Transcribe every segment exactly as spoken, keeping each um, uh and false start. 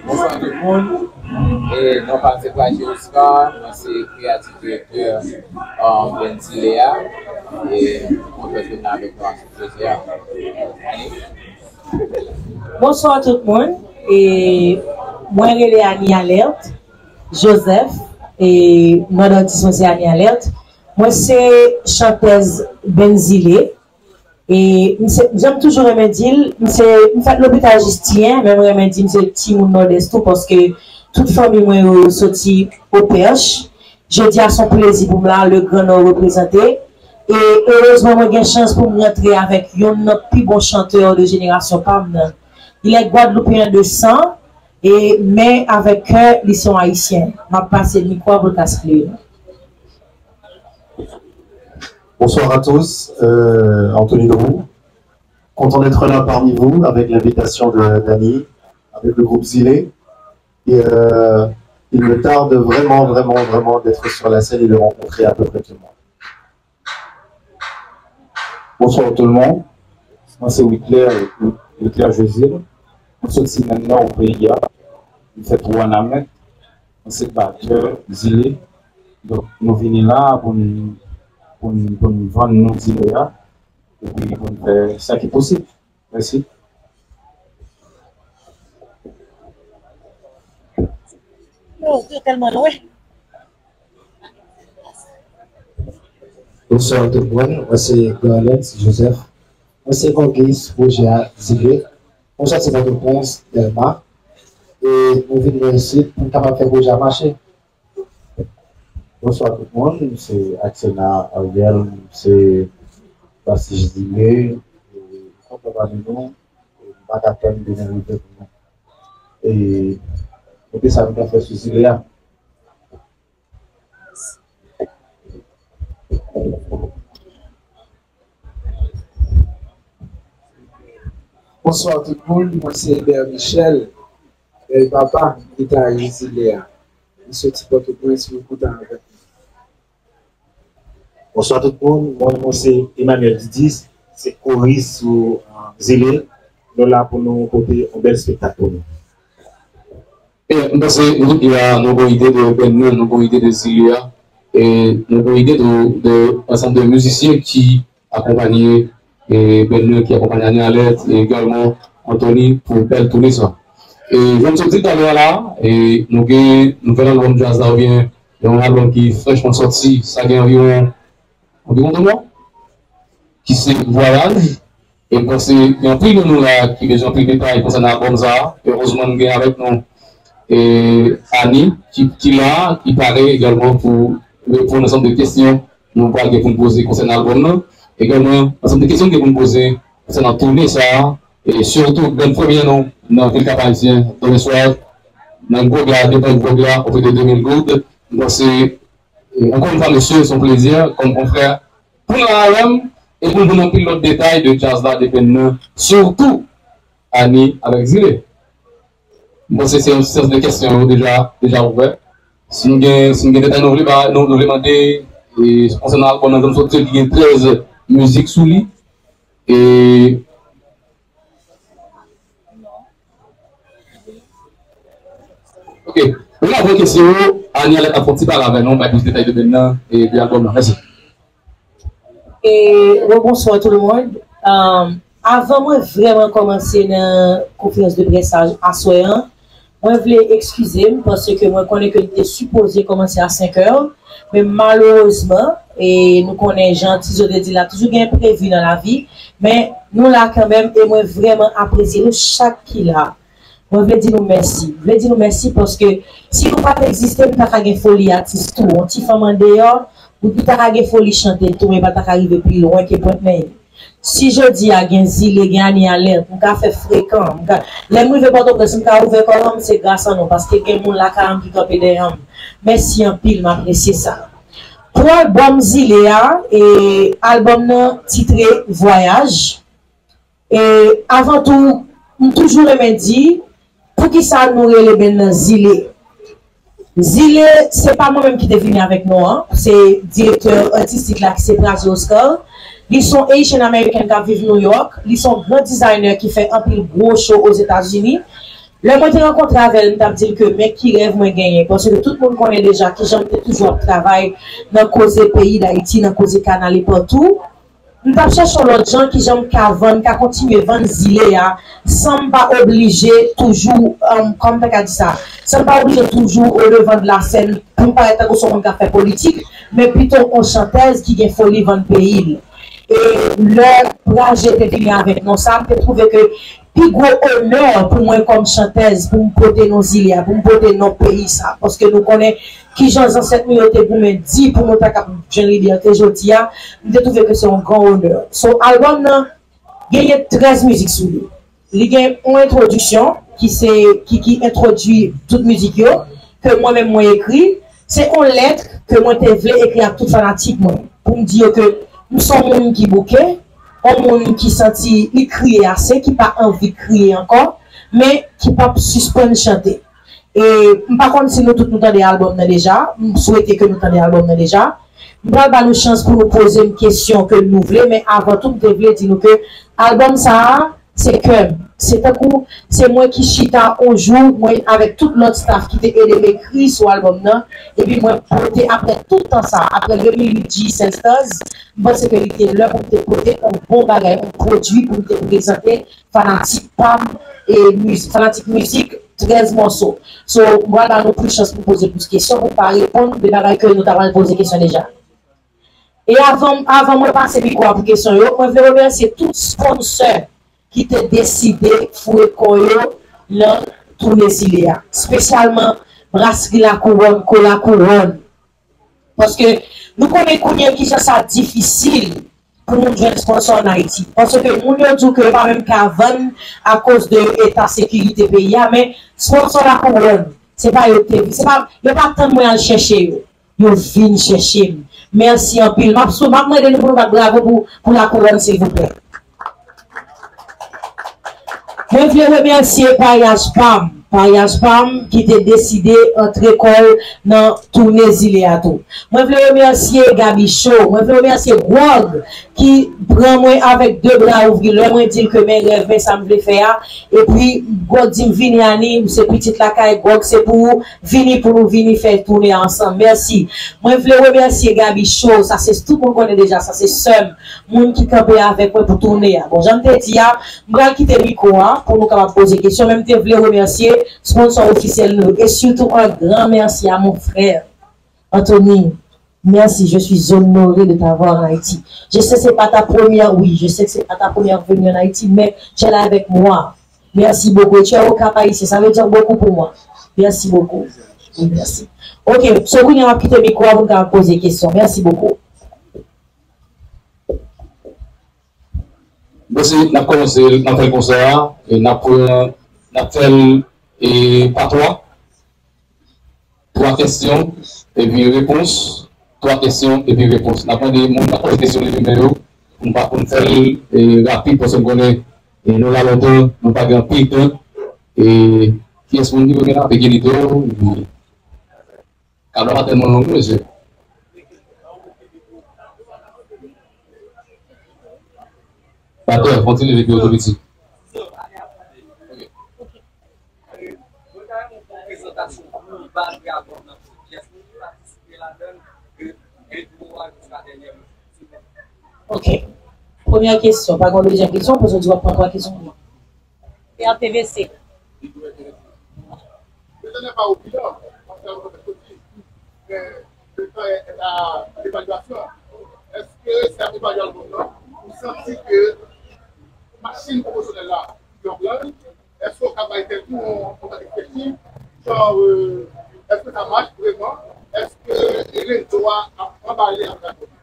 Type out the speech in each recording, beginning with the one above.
Bonswa tout moun. E, non pa m se Praje Oscar, mwen se kreyatif direktè, um, Band Zile a. E, m kontan jwenn nan avèk nou jodi a. Annie? Bonswa tout moun. E, mwen rele Annie Alerte Joseph. E, non datis mwen se Annie Alerte. Mwen se chantèz Band Zile. E m se, jan m toujou renmen di l, m se, m fèt lopital Jistyen, men m renmen di m se timoun Nòdès tou, paske tout fanmi mwen yo soti Opèch. Jodi a se yon plezi pou m la, le Grand Nord reprezante. E erezman mwen gen chans pou m rantre avèk yonn nan pi bon chantè de jenerasyon pa m nan. Il est guadeloupéen de sang, e, men avèk kè, li se yon Ayisyen. M ap pase mikwo a pou l ka salye nou. Bonsoir à tous, euh, Anthony Leroux. Content d'être là parmi vous avec l'invitation de Dany, avec le groupe Zile. Et euh, il me tarde vraiment, vraiment, vraiment d'être sur la scène et de rencontrer à peu près tout le monde. Bonsoir tout le monde. Mwen se Wiclair, Wiclair Josil. Mwen soti menm nan o peyi a. Mwen fèt Wanament. Mwen se batè Zile. Donk, nou vini la pou n, pou n, pou n vann nou Zile a. Epi pou n fè sa ki posib. Mèsi. Yo, yo tèlman lwen. Bonswa tout moun, mwen se Garlens Joseph. Mwen se kògis pwojè a Zile. Mwen sòti Pòtoprens, Dèlma. E nou vin nan isit pou n kapab fè pwojè a mache. Bonswa tout moun, m se Axena Ariel, m se basis Zile, e kontan pami nou, e m pa ka tann demen rive pou nou. E kote sa nou ka fè sou Zile a. Bonswa tout moun, mwen se Eber Michel, bèl papa, gitaris Zile a. M soti Pòtoprens, mwen kontan avèk nou. Bonswa tout moun, mwen mwen se Emmanuel Didis, se koris sou Zile. Nou la pou nou pote yon bèl espektak pou nou. E m panse nou tout la nou gon ide de band nan, nou gon ide de Zile a, e nou gon ide de, de ansanm de mizisyen ki akonpanye e band nan, ki akonpanye Annie Alerte e egalman Anthony pou bèl toune sa. E jan m sot di talè a la, e nou gen nouvèl albòm djaz la oubyen yon albòm ki frèchman sòti, sa gen anviwon, anviwon de mwa, ki se Vwayaj. E m panse gen anpil de nou la ki bezwen anpil detay konsènan albòm sa a. Erezman nou gen avèk nou e Annie ki, ki la, ki pare egalman pou reponn ansanm de kesyon nou pral gen pou n poze konsènan albòm nan. Egalman, ansanm de kesyon nou gen pou n poze konsènan toune sa a, e sitou band premye nou nan vil Kap Ayisyen, Dans le Soir, nan gwòg la, devan gwòg la, on fait de deux mille goud. M panse, e, ankò yon fwa, mesye, se yon plezi, kòm konfrè, pou nou avè m, e pou n ban nou anpil lòt detay de djaz la, de band nan, sitou Annie avèk Zile. M panse se yon sèt de kesyon yo deja, deja ouvè. Si nou gen, si nou gen detay nou vle ba, nou, nou vle mande, e, konsènan albòm nan, jan m sot di l, ki gen trèz mizik sou li. E, ok. Nou la pran kesyon yo, Annie Alerte ap fè yon ti pale avè nou, bay plis detay de band nan, e de albòm nan. Mèsi. E rebonswa tout le monde. Um, avan mwen vrèman kòmanse nan konferans de près a aswè an, mwen vle eskize m paske mwen konnen ke li te sipoze kòmanse a senk è, men malerezman, e nou konnen jan Tizo te di la, toujou gen enprevi nan lavi, men nou la kanmenm e mwen vrèman apresye nou chak ki la. Mwen vle di nou mèsi. Vle di nou mèsi paske si nou pa t egziste, m ta ka gen foli atis tou. Yon ti fanm andeyò, ou ta ka gen foli chante tou, men pa ta ka rive pi lwen ke Pwent Mèy. Si jodi a gen Zile, gen Annie Alerte, m ka fè frekan. M ka, lè m rive Pòtoprens, m ka ouvè kò m, se gras a nou, paske gen moun lakay m ki kanpe dèyè m. Mèsi anpil, m apresye sa. Pou albòm Zile a, e albòm nan titre Vwayaj. E avan tou, m toujou renmen di, poukisa nou rele band nan Zile? Zile, se pa mwen menm ki te vini avèk non an, se direktè atistik la ki se Praje Oscar. Li se yon Haitian American k ap viv New York. Li se yon gran designer ki fè anpil gwo show Ozetazini. Lè mwen te rankontre avè l, m t ap di l ke men ki rèv mwen genyen, paske tout moun konnen deja kijan m te toujou ap travay nan koze peyi Dayiti, nan koze kanal e patou. M t ap chèche yon lòt jan kijan m ka vann, ka kontinye vann zile a, san m pa oblije toujou, um, kòman m ta ka di sa, san m pa oblije toujou au devant de la scène pou m parèt tankou se yon moun k ap fè politik, men pito yon chantèz ki gen foli vann peyi l. E lè Praje te vini avèk non sa, m te twouve ke pi gwo onè pou mwen kòm chantèz, pou m pote non zile a, pou m pote non peyi sa, paske nou konnen kijan zansèt nou yo te goumen di pou nou ta kab jwenn libète jodi a, m te twouve ke se yon gran onè. So, albòm nan genyen trèz mizik sou li. Li gen yon entwodiksyon ki se, ki, ki entwodui tout mizik yo, ke mwen menm mwen ekri. Se yon lèt ke mwen te vle ekri ak tout fanatik mwen, pou m di yo ke m se yon moun ki bouke, yon moun ki santi li kriye ase, ki pa anvi kriye ankò, men ki p ap sispann chante. E m pa konn si nou tout nou tande albòm nan deja, m swete ke nou tande albòm nan deja. M pral ba nou chans pou nou poze m kesyon ke nou vle, men avan tou m te vle di nou ke albòm sa a, se kè m. Se tankou, se mwen ki chita on jou, mwen avèk tout lòt staff ki te ede m ekri sou albòm nan, epi mwen pote, apre tout tan sa, apre de mil uit G Senstas, m panse ke li te lè pou m te pote on bon bagay, on pwodui pou m te prezante fanatik pa m, e miz-, fanatik mizik, trèz mòso. So, m pral ba nou plis chans pou poze plis kesyon, pou pa reponn de bagay ke nou ta pral poze kesyon deja. E avan, avan mwen pase mikwo a pou kesyon yo, mwen vle remèsye tout sponsè ki te deside foure kò yo nan toune zile a, espesyalman Brasri Lakouwòn, Ko Lakouwòn. Paske nou konnen kounye a kijan sa difisil pou moun jwenn sponsò ann Ayiti. Paske moun yo di w ke yo pa menm ka vann akoz de eta sekirite peyi a, men sponsò Lakouwòn, se pa yo k te, se pa, yo pa tann mwen al chèche yo. Yo vin chèche m. Mèsi anpil. M ap sou, m ap mande nou pou nou bat bravo pou, pou Lakouwòn, silvouplè. Mwen vle remèsye Paryaj pa m, Paryaj pa m ki te deside antre kò l nan toune zile a tou. Mwen vle remèsye Gaby Show, mwen vle remèsye Gwòg ki pran mwen avèk de bra ouvri lè mwen di l ke men rèv, men sa m vle fè a. Epi Gwòg di m vini Ani, m se pitit lakay, Gwòg se pou ou, vini pou nou vini fè toune a ansanm. Mèsi. Mwen vle remèsye Gaby Show, sa se tout moun konnen deja, sa se sè m, moun ki kanpe avèk mwen pou toune a. Bon, jan m te di a, m pral kite mikwo a pou nou kapab poze kesyon, men m te vle remèsye sponsò ofisyèl nou yo, e sitou an gran mèsi a mon frè Anthony. Merci, je suis honoré de t'avoir en Haïti. Je sais que c'est pas ta première, oui, je sais que c'est pas ta première venue en Haïti, mais tu es là avec moi. Merci beaucoup. Et tu es au Cap Haïtien, ça veut dire beaucoup pour moi. Merci beaucoup. Oui, merci. Ok, so kounye a m ap kite mikwo a pou n ka poze kesyon. Mèsi bokou. Bon, se, n ap kòmanse, n ap fè l konsa, e n ap pran, n ap fè l, e, pa twa. Twa kesyon, epi repons. Twa kesyon, epi repons. N ap mande moun k ap poze kesyon leve men yo, pou n pa, pou n fè l, e, rapid, paske n konnen, e, nou la lontan, nou pa gen anpil tan. E kiyès moun ki vle kanpe Kelito, epi Kabla pa tèlman long, mesye. Batè, kontinye depi w tou piti. Ok. Premyè kesyon, pa gen dezyèm kesyon, paske w di w ap pran twa kesyon pou mwen. P R T V C. Èske sa evalye albòm nan, ou santi ke machin pwomosyonèl la, Jordan, èske w ka bay tèt ou yon, yon perspektiv, jan, euh, èske sa mache vrèman, èske rezo a ap anbale avèk albòm nan?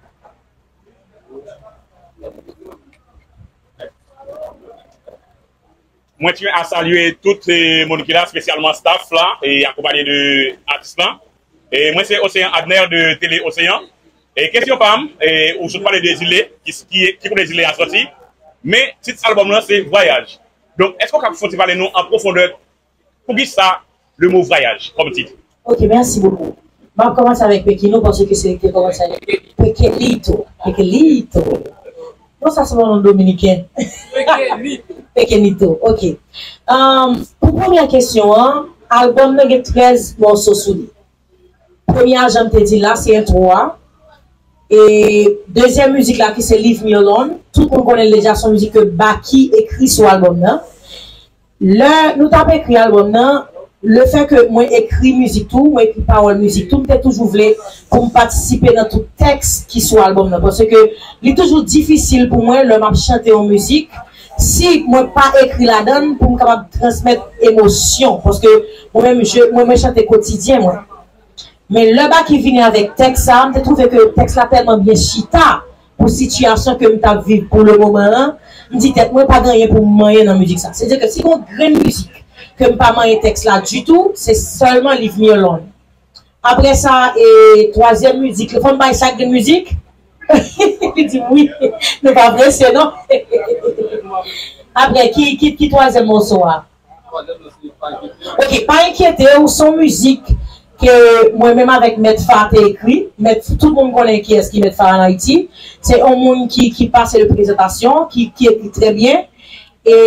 Mwen tyen a salye tout, eh, moun ki la, espesyalman staff la, e akonpanye de atis lan. E mwen se Océan Adner de Télé Océan. E kesyon pa m, e ou sot pale de zile, ki, ki, ki kote zile a soti. Men tit albòm lan se Vwayaj. Donk, èske w ka fè yon ti pale nou an pwofondè poukisa le mo vwayaj kòm tit? Ok, mèsi bokou. M ap kòmanse avèk Pekino, paske se li ki te kòmanse avèk Pekelito. Pekelito. Non, sa se yon non dominiken. Pekelito. Pekenito, ok. Um, pou premyè kesyon an, albòm nan gen trèz mòso sou li. Premye a, jan m te di la, se entwo a. E dezyèm mizik la ki se Leave Me Alone, tout moun konnen l deja, se yon mizik ke Baky ekri sou albòm nan. Lè nou t ap ekri albòm nan, le fè ke mwen ekri mizik tou, mwen ekri pawòl mizik tou, m te toujou vle pou m patisipe nan tout tèks ki sou albòm nan. Paske li toujou difisil pou mwen lè m ap chante yon mizik, si mwen pa ekri ladan l, pou m kapab transmèt emosyon. Paske mwen menm, je, mwen, mwen chante kotidyen mwen. Men lè Baky vini avèk tèks sa, m te twouve ke tèks la tèlman byen chita pou sitiyasyon ke m t ap viv pou le moman an. M di tèt mwen pa gen anyen pou m manyen nan mizik sa. Se di ke si gon grenn mizik ke m pa manyen tèks la ditou, se sèlman Leave Me Alone. Apre sa, e twazyèm mizik, fò m bay chak grenn mizik? Li di m wi, nou pa prese non. Apre, ki, ki, ki twazyèm mòso a? Ok, pa enkyete w, se yon mizik ke mwen menm avèk Mèt Fa te ekri. Mèt, tout moun konnen kiyès ki Mèt Fa an Ayiti. Se yon moun ki, ki pase de prezantasyon, ki, ki ekri trè byen. E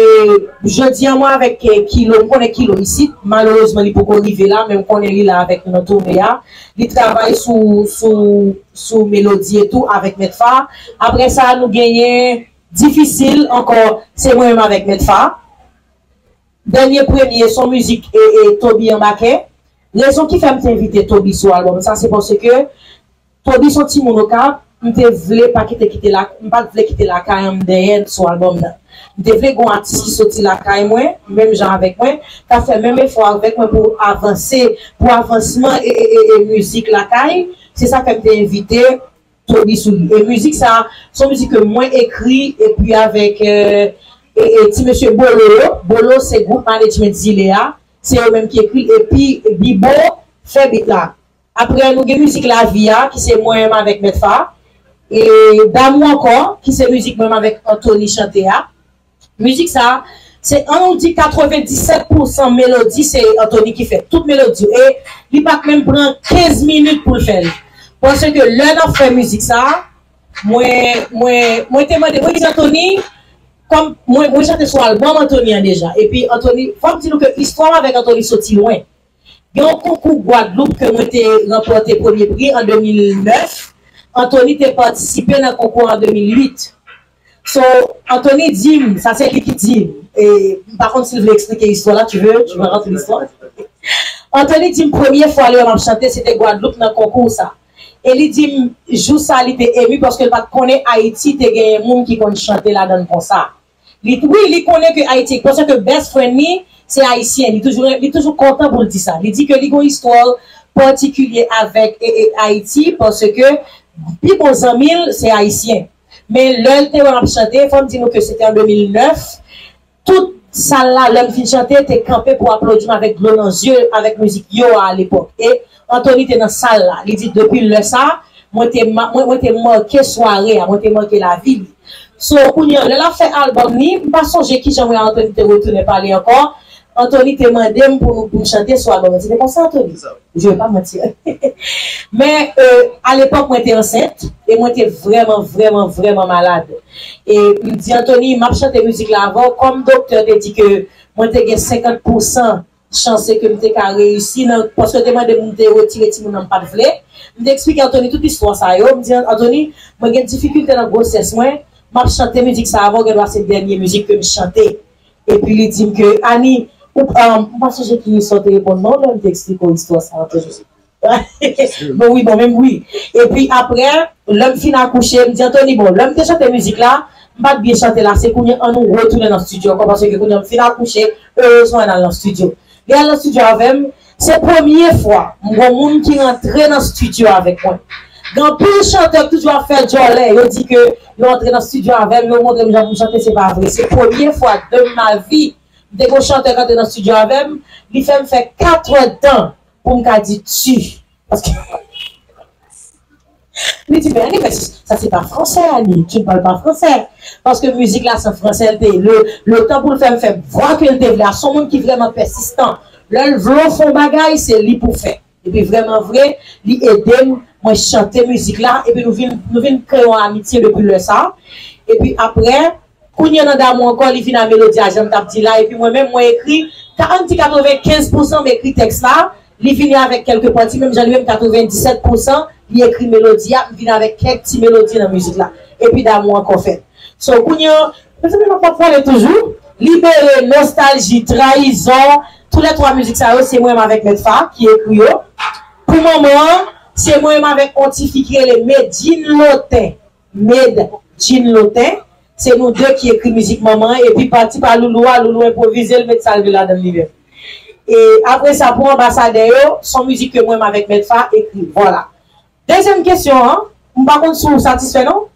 jodi an, mwen avèk, eh, Kilo, m konnen Kilo isit. Malerezman, li poko rive la, men m konnen li la avèk nou nan toune a. Li travay sou, sou, sou melodi e tou avèk Mèt Fa. Apre sa, nou genyen Difisil ankò, se mwen menm avèk Mèt Fa. Dènye premye, se yon mizik e, e Toby anbake. Rezon ki fè m te envite Toby sou albòm sa, se paske Toby se yon timoun Okap, m te vle pa kite, kite la, m pa t vle kite lakay an m dèyè sou albòm nan. M te vle gon atis ki soti lakay mwen, menm jan avèk mwen, k ap fè menm efò avèk mwen pou avanse, pou avansman e, e, e, e mizik lakay. Se sa fè m te envite Toby sou li. E mizik sa, se yon mizik ke mwen ekri, epi avèk, euh, e, e ti mesye Bolo yo. Bolo se gwoup management Zile a. Se yo menm ki ekri l. Epi Bibo fè beat la. Apre, nou gen mizik Lavi a, ki se mwen menm avèk Mèt Fa. E Damou Ankò, ki se mizik mwen menm avèk Anthony chante a. Mizik sa, se, an nou di katrevenndisèt pousan melodi, se Anthony ki fè tout melodi yo. E li pa t menm pran kenz minit pou l fè l. Paske lè n ap fè mizik sa, mwen, mwen, mwen te mande, mwen di Anthony, kòm mwen, mwen chante sou albòm Anthony an deja. Epi Anthony, fò m di nou ke istwa m avèk Anthony soti lwen. Gen yon konkou Gwadloup ke mwen te ranpòte premye pri an de mil nèf. Anthony te patisipe nan konkou an de mil uit. So, Anthony di m, sa se li ki di m, e m pa konn si l vle eksplike istwa la, tu veux, tu veux raconter l'histoire? Anthony di m premye fwa li wè m ap chante, se te Gwadloup nan konkou sa. E li di m, jou sa li te emu paske l pa t konnen Ayiti te genyen moun ki konn chante ladan l konsa. Li, wi, li konnen ke Ayiti, paske best friend li, se ayisyen. Li toujou, li toujou kontan pou l di sa. Li di ke li gon istwa patikilye avèk e, e, Ayiti, paske pi bon zanmi l, se ayisyen. Men lè l te wè m ap chante, fò m di nou ke se te an de mil nèf, tout sal la, lè m fin chante, te kanpe pou aplodi m avèk dlo nan zye, avèk mizik Yo a alepòk. E Anthony te nan sal la. Li di, depi lè sa, mwen te, ma- mwen, mwen te manke sware a, mwen te manke lavi li. So, kounye a, lè l ap fè albòm li, m pa sonje kijan mwen ak Anthony te retounen pale ankò. Anthony te mande m pou, pou m chante sou albòm nan. Se te konsa, Anthony? Je vais pas mentir. Men, euh, alepòk, mwen te ansent e mwen te vrèman, vrèman, vrèman malad. E m di Anthony, m ap chante mizik la avè w. Kòm doktè te di ke mwen te gen senkant pousan chans ke m te ka reyisi nan, paske yo te mande m, m te retire timoun nan, m pa t vle. M te eksplike Anthony tout istwa sa yo. M di, Anthony, mwen gen difikilte nan gwosès mwen, m ap chante mizik sa avè w, gendwa se dènye mizik ke m chante. Epi li di m ke, Annie, ou, um, m pa sonje ki sa w te reponn non lè m te eksplike w istwa sa, Anthony. Bon, wi, bon, menm wi. Epi apre, lè m fin akouche, m di Anthony, bon, lè m te chante mizik la, m pa t byen chante la, se kounye an nou retounen nan estidyo ankò, paske kounye an m fin akouche, erezman n al nan estidyo. Li al nan estidyo avè m, se premye fwa m gon moun ki rantre nan estidyo avèk mwen. Gen anpil chantè ki toujou ap fè djòlè, yo di ke yo antre nan estidyo avè m, yo montre m jan pou m chante, se pa vre. Se premye fwa de ma vi, m te gon chantè k antre nan estidyo avè m, li fè m fè katrèdtan pou m ka di tu. Paske li di, men Annie, sa se pa fransè, Annie, tu ne parles pas français. Paske mizik la se an fransè l te ye. Le, le tan pou l fè m fè vwa ke l te vle a, se yon moun ki vrèman pèsistan. Lè l vle w fè yon bagay, se li pou fè. Epi vrèman vre, li ede m, mwen chante mizik la, epi nou vin, nou vin kreye yon amitye depi lè sa. Epi apre, Kounye a nan Damou Ankò, li vin a melodi a, jan m t ap di la, epi mwen menm, mwen ekri, ka, ann di katrevenkenz pousan m ekri tèks la, li vini avèk kèlke pati, menm jan li menm katrevenndisèt pousan, li ekri melodi a, m vin avèk kèk ti melodi nan mizik la. Epi Damou Ankò fèt. So, kounye a, mezanmi, m ap pale toujou. Libere, Nostalji, Trayizon, toulètwa mizik sa yo, se mwen menm avèk Mèt Fa ki ekri yo. Pou moman an, se mwen menm avèk yon ti fi ki rele Medjine Lotin. Med Jean Lotin. Se nou de ki ekri mizik manman an, epi pati pa Loulou a, Loulou enpwovize l, met sa l vle ladan l li menm. E apre sa, pou Anbasadè yo, se yon mizik ke mwen menm avèk Mèt Fa ekri. Vwala. Dezyèm kesyon an, m pa konn si w satisfè non?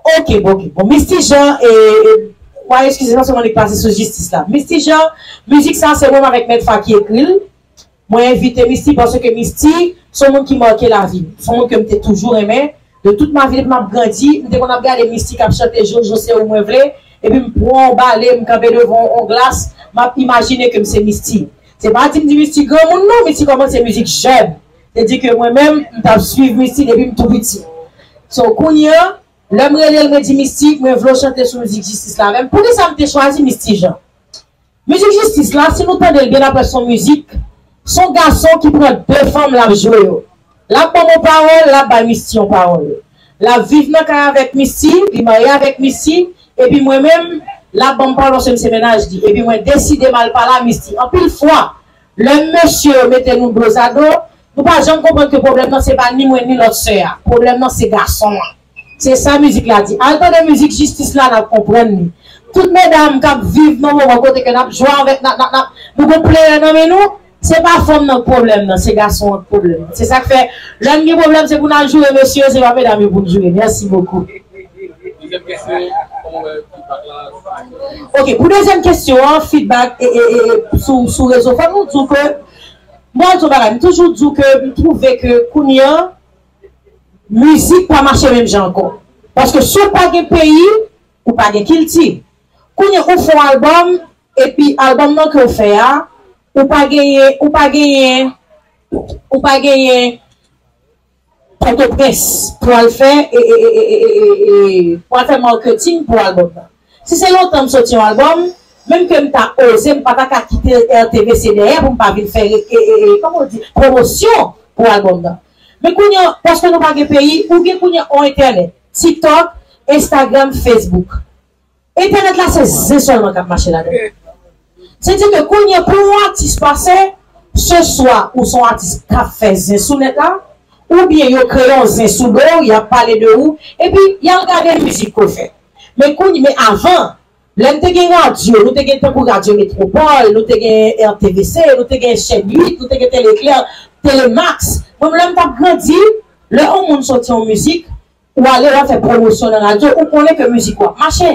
Ok, bon, ok. Bon, Misty Jean, e, e, w a eskize m paske m annik pase sou jistis la. Misty Jean, mizik sa se mwen menm avèk Mèt Fa ki ekri l. Mwen envite Misty paske Misty se yon moun ki make lavi m. Se yon moun ke m te toujou renmen. De tout ma vie, depi m ap grandi, m te konn ap gade Misty k ap chante Jojo se ou mwen vle, epi m pran yon bale, m kanpe devan yon glas, m ap imajine ke m se Misty. Se pa di m di Misty granmoun non, Misty kòmanse mizik jèn. Se di ke mwen menm, m t ap swiv Misty depi m tou piti. So, kounye a, lè m rele l, mwen di Misty, mwen vle w chante sou mizik Jistis la avè m. Poukisa m te chwazi Misty Jean? Mizik Jistis la, si nou tande l byen apre, se yon mizik, se yon gason ki pran de fanm l ap jwe yo. L ap ban m yon pawòl, l ap bay Misty yon pawòl. L ap viv nan kay avèk Misty, li marye avèk Misty, epi mwen menm, l ap ban m pawòl paske m se mennaj li. Epi mwen deside m al pale a Misty. Anpil fwa, lè mesye yo mete nou dozado, nou pa janm konprann ke pwoblèm nan se pa ni mwen ni lòt sè a. Pwoblèm nan se gason an. Se sa mizik la di. Al tande mizik Jistis la, n ap konprann li. Tout medam k ap viv nan moman kote ke n ap jwe avèk, n ap, n ap, n ap, nou gon plenyen nan men nou, se pa fanm nan k pwoblèm nan, se gason an k pwoblèm nan. Se sa k fè, lè n gen pwoblèm, se pou n al joure mesye yo, se pa medam yo pou n joure. Mèsi bokou. Dezyèm kesyon, kòman w wè feedback la? Ok, pou dezyèm kesyon an, feedback e, e, e, e, sou, sou rezo, fò nou di w ke, mwen, di w bagay, m toujou di w ke m twouve ke kounye a, mizik pa mache menm jan ankò. Paske si w pa gen peyi, ou pa gen kilti. Kounye a, ou fè yon albòm, epi albòm nan ke w fè a, ou pa genyen, ou pa genyen, ou pa genyen Pòtoprens pou al fè, e, e, e, e, e, e, e, pou al fè marketing pou albòm nan. Si se lontan m soti yon albòm, menm ke m ta oze, m pa ta ka kite R T V C dèyè pou m pa vin fè, e, e, e, e, kòman w di, pwomosyon pou albòm nan. Men kounye a, paske nou pa gen peyi, ou gen kounye a yon entènèt, TikTok, Instagram, Facebook. Entènèt la se zen sèlman k ap mache ladan. Se di ke kounye a pou yon atis pase, se swa ou se yon atis k ap fè zen sou nèt la, oubyen yo kreye yon zen sou do w, y ap pale de ou, epi y al gade mizik ke w fè. Men kounye, men avan, lè n te gen radyo, nou te gen tankou Radyo Metwopòl, nou te gen R T V C, nou te gen Chèn uit, nou te gen Tele Klè, Tele Max. Mwen, lè m t ap grandi, lè yon moun soti yon mizik, ou ale w al fè pwomosyon nan radyo, ou konnen ke mizik ou ap mache.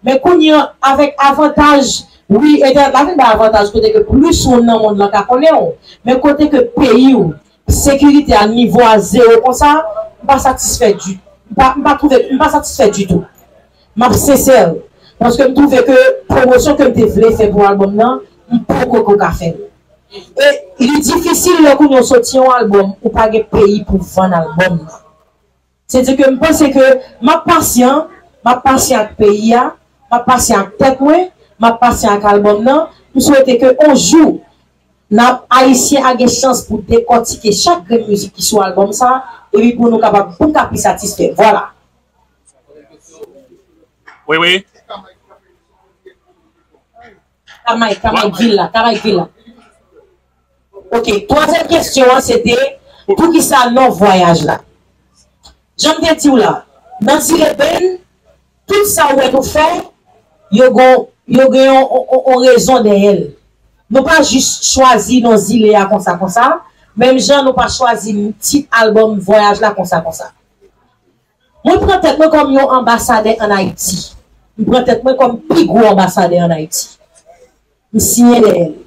Men kounye a, avèk avantaj, wi, entènèt la vin bay avantaj kote ke plis moun nan mond lan ka konnen w, men kote ke peyi w, sekirite a, nivo a zewo konsa, m pa satisfè di, m pa, m pa twouve, m pa satisfè ditou. M ap sensè, paske m twouve ke pwomosyon ke m te vle fè pou albòm nan, m poko ko ka fè l. E li difisil lè kounye a w soti yon albòm, ou pa gen peyi pou vann albòm nan. Se di ke m panse ke m ap pasyan, m ap pasyan ak peyi a, m ap pasyan ak tèt mwen, m ap pasyan ak albòm nan. M swete ke yon jou, n ap, Ayisyen a gen chans pou dekòtike chak grenn mizik ki sou albòm sa, epi pou nou kapab, pou n ka pi satisfè. Vwala. Wi, wi. Kamay, kamay, vin la, kamay, vin la. Ok, twazyèm kesyon an se te, poukisa non vwayaj la? Jan m te di w la, nan Zile Bend, tout sa w wè nou fè, yo gon, yo gen yon, yon, yon, yon rezon dèyè l. Nou pa jis chwazi non zile a konsa, konsa, menm jan nou pa chwazi tit albòm vwayaj la konsa, konsa. Mwen pran tèt mwen kòm yon anbasadè ann Ayiti. M pran tèt mwen kòm pi gwo anbasadè ann Ayiti. M siyen dèyè l.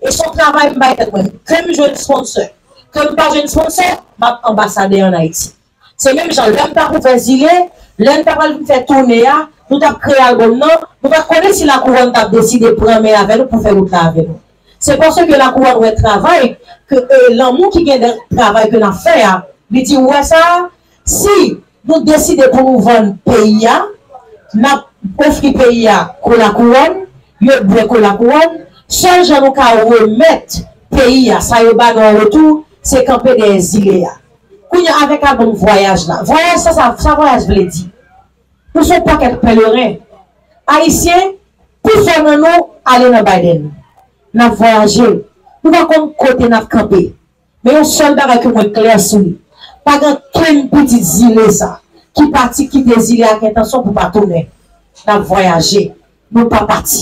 E se yon travay m bay tèt mwen. Ke m jwenn sponsor, ke m pa jwenn sponsor, m ap anbasadè ann Ayiti. Se menm jan lè m t ap ouvè Zile, lè m t ap al vin fè toune a, nou t ap kreye albòm nan, nou pa t konnen si Lakouwòn t ap deside pran men avè nou pou fè wout la avè nou. Se paske Lakouwòn wè travay, ke, e, lanmou ki gen nan travay ke n ap fè a, li di, ou wè sa, si Nou deside pou nou vann peyi a, n ap ofri peyi a kola kouwòn, yo bwè kola kouwòn, sèl jan nou ka remèt peyi a sa yo ba nou an retou, se kanpe dèyè zile a. Kounye a, avèk albòm Vwayaj la, vwayaj sa, sa, sa vwayaj vle di? Nou se yon pakèt pèleren. Ayisyen, pifò nan nou ale nan Biden. N ap vwayaje. Nou pa konn kote n ap kanpe. Men yon sèl bagay ke mwen klè sou li. Pa gen kenn pitit zile sa ki pati kite zile a ak entansyon pou pa tounen. N ap vwayaje. Nou pa pati.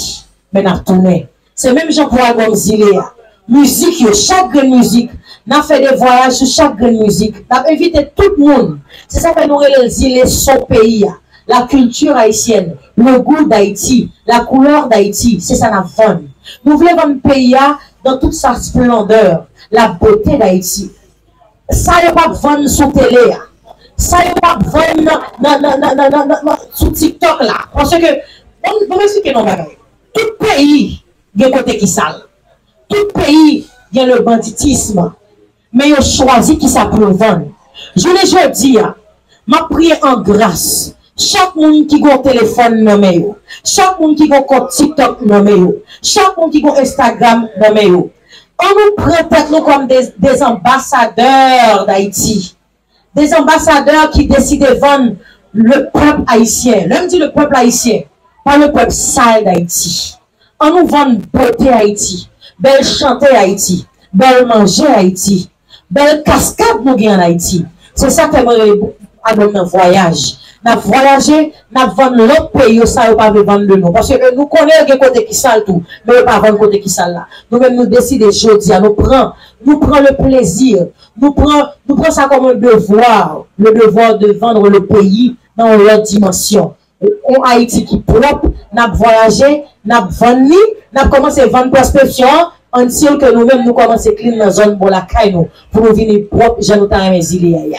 Men n ap tounen. Se menm jan pou albòm zile a. Mizik yo, chak grenn mizik. N ap fè de vwayaj sou chak grenn mizik. N ap envite tout moun. Se sa fè nou rele l zile son peyi a. La culture haïtienne, le goût d'Haïti, la couleur d'Haïti, se sa n ap vann. Nou vle vann peyi a dans toute sa splendeur, la beauté d'Haïti. Sa yo p ap vann sou tele a. Sa yo p ap vann nan, nan, nan, nan, nan, nan, nan, nan, sou TikTok la. Paske, bon, bon, m eksplike nou yon bagay. Tout peyi gen kote ki sal. Tout peyi gen le banditisme. Men yo chwazi kisa pou yo vann. Jounen jodi a, m ap priye an gras. Chak moun ki gon telefòn nan men yo, chak moun ki gon kont TikTok nan men yo, chak moun ki gon Instagram nan men yo, an nou pran tèt nou kòm de, des ambassadeurs d'Haïti. Des ambassadeurs ki deside vann le pèp ayisyen. Lè m di le pèp ayisyen, pa le pèp sal d'Haïti. An nou vann bote Ayiti, bèl chante Ayiti, bèl manje Ayiti, bèl kaskad nou gen ann Ayiti. Se sa k fè mwen rele albòm nan Vwayaj. N ap vwayaje, n ap vann lòt peyi yo sa yo pa vle vann de nou. Paske nou konnen yo gen kote ki sal tou, men yo pa vann kote ki sal la. Nou menm nou deside jodi a, nou pran, nou pran le plaisir, nou pran, nou pran sa kòm un devoir, le devoir de vendre le pays dans une autre dimension. Yon Ayiti ki pwòp, n ap vwayaje, n ap vann li, n ap kòmanse vann pèsepsyon an, until ke nou menm nou kòmanse clean nan zòn bò lakay nou, pou nou vini pwòp jan nou ta renmen zile a ye.